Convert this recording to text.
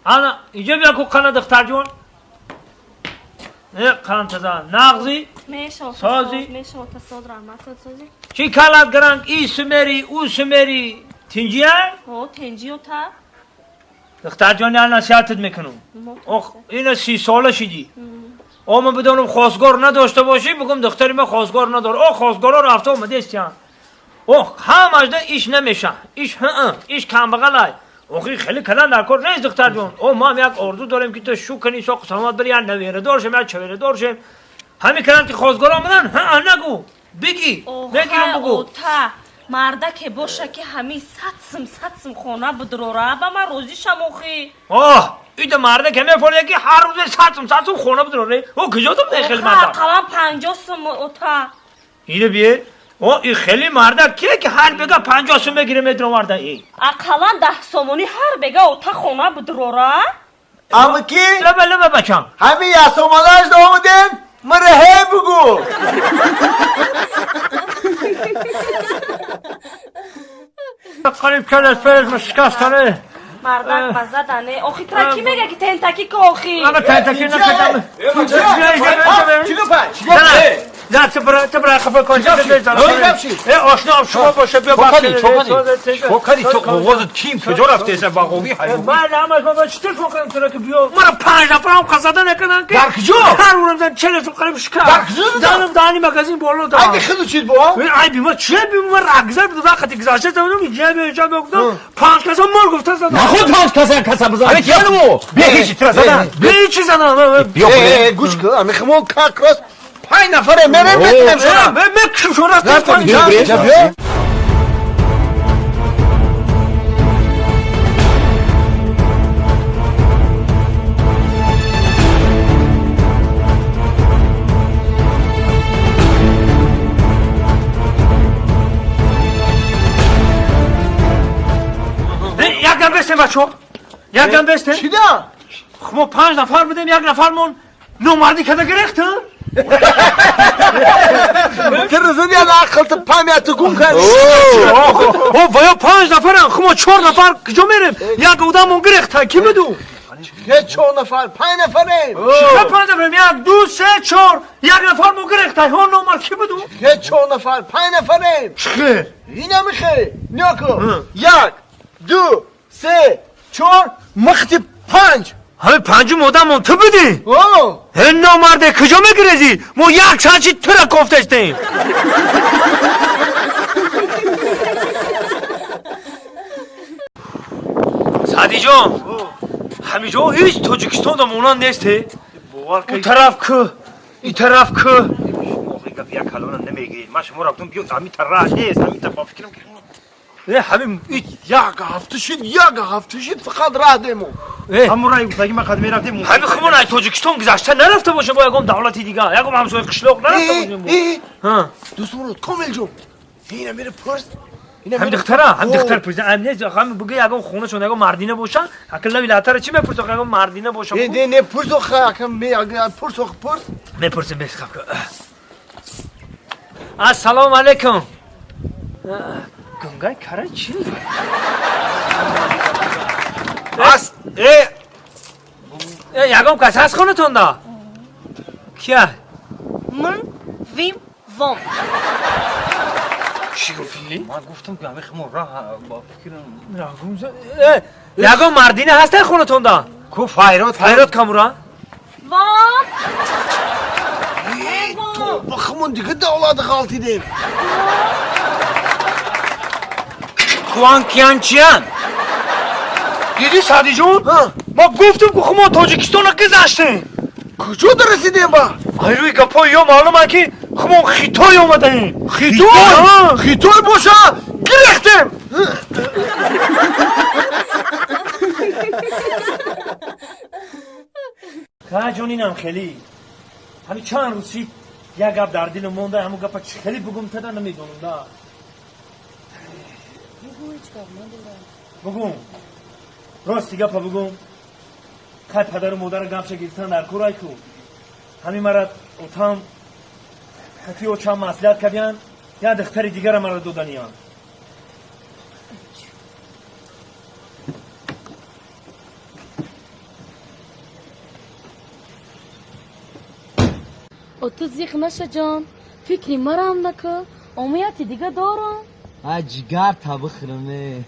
Ана инҷо бия ку қана духтарҷон. Қантаза нағзи сози чӣ калат гранг и сумери ӯ сумери тинҷия? Духтарҷон я насиҳатат мекунам. Ох ина 30 сола шидӣ. О ман бидонам хостгор надошта бошӣ бигӯм духтари ман хостгор надорад. О хостгоро рафта омадестиян. Ох ҳамашда иш намеша. Иш иш камбағалай. Охи хеле калан дар кор нест духтарҷон. О мо ҳам як орзу дорем ки ту шу кунӣ соқ саломат бири як навера шем як чавера шем. Ҳамин калан ки хостгор омадан нагӯ. Бигӣ. Мегирам бугӯ. Мардаке боша ки ҳамин 100 сум хона бидурора ба ман розӣ шам охи. Оҳ ида мардаке мефорде ки ҳар рӯзе 100 сум хона бидуроре. О куҷо ту буда хеле мардак? Ақаллан 50 сум ота. Ида биер. О и хеле мардак кие ки ҳар бега 50 сум мегире медуроварда и. Ақаллан 10 сомонӣ ҳар бега ота хона бидурора. Амки? Лаба лаба бачам. Ҳамин ясомонаш омадем мара ҳе бугӯ. Қариб калас перес шикастане. Мардак ба задане. Охи тра ки мега ки тентаки ко охи? Ама тентаки накардам. 45. نه تو برای خفه کن. آشنا شما باشه بیا بخشید. چوکری تو قوازت کیم کجا رفته اصلا باقوی حیوان. من همش من چطور فکر کنم که بیا مرا 5 نفرم قصدا نکردن که در کجا؟ هر اونم زن 40 سال قریب شکر. در کجا؟ دانم دانی مگازین بالا دارم. اگه خودو چید با؟ ای بی ما چه بی ما رگزر بود وقتی گذشته زدم اینجا بیا اینجا گفتم 5 کسا مال گفته زدم. نخود 5 کسا بزن. همه کیانمو؟ بیا هیچ تر زدن. بیا هیچ زدن. بیا گوش کن. همه خمون کاک 5 نفره میرم میکنم شما. میکشم شما رفتم. یک دم بستیم بچه یک دم بستیم. چی دا؟ ما 5 نفر بودیم یک نفرمون نومردی کده گرفت. ترزدی الان عقلت پامیت گم کردی. او ویا 5 نفرن خب ما 4 نفر کجا میریم؟ یک آدمون گرفت کی بدو؟ چه 4 نفر 5 نفریم. چه 5 نفریم؟ 1 2 3 4 یک نفر مون گرفت ها نومر کی بدو؟ چه 4 نفر 5 نفریم. چه؟ اینا میخه نکو 1 2 3 4 مختی 5. همه پنجم آدمون تو بدی؟ هن نامرده کجا میگرزی؟ ما یک سانچی تو را کفتشتیم. سعدی جان همینجا هیچ تاجیکستان دا مونند نیستی؟ اون طرف که این طرف که گپ یک کلمه نمیگیرید. من شما را گفتم بیا همین طرف نیست همین طرف فکرم که نه همین یک هفته شد یک هفته شد فقط راه دیمو. همون راه گفتگی من قد میرفتیم. همین خمون از تاجیکستان گذشته نرفته باشه با یکم دولت دیگه یکم همسایه قشلاق نرفته باشیم. ها دوست مراد کامل جون اینا میره پرس هم دختره هم دختر پرسن هم نه هم بگه یکم خونه چون یکم مردینه باشن اکل ویلاتره چی میپرسه یکم مردینه باشه. نه نه پرس خ اکم می پرس پرس میپرسیم بس خب. السلام علیکم. گنگای کاره چی؟ اس یکم کس هست خونتون دا؟ کیه؟ من ویم وام. چی گفتی؟ من گفتم که همه خمون راه با فکرم یکم مردینه هست خونتون دا؟ کو فایرات فایرات کامورا؟ وام تو بخمون دیگه دولت غلطی دیم. خوان کیان چیان؟ دیدی سعدی جون؟ ما گفتم که خب ما تاجیکستان رو گذشتیم. کجا رسیدیم با؟ ای روی گپای یا معلومه که خب ما خیتای اومدیم. خیتای؟ خیتای باشه گرفتیم. خا جون اینم خیلی همین چند روزی یک گپ در دل مونده همون گپ چه خیلی بگم تا نمیدونم دا. بگم راستی گپا بگم خی پدر و مادر گپشه گرفتن در کورای کو همین مرا اتام خطی او چند مسئلت کردن یا دختر دیگر مرا دادنیان. О, ту зиқ наша, ҷон, фикри марам наку, омияти дига дорам. А ҷигар та бихӯраме.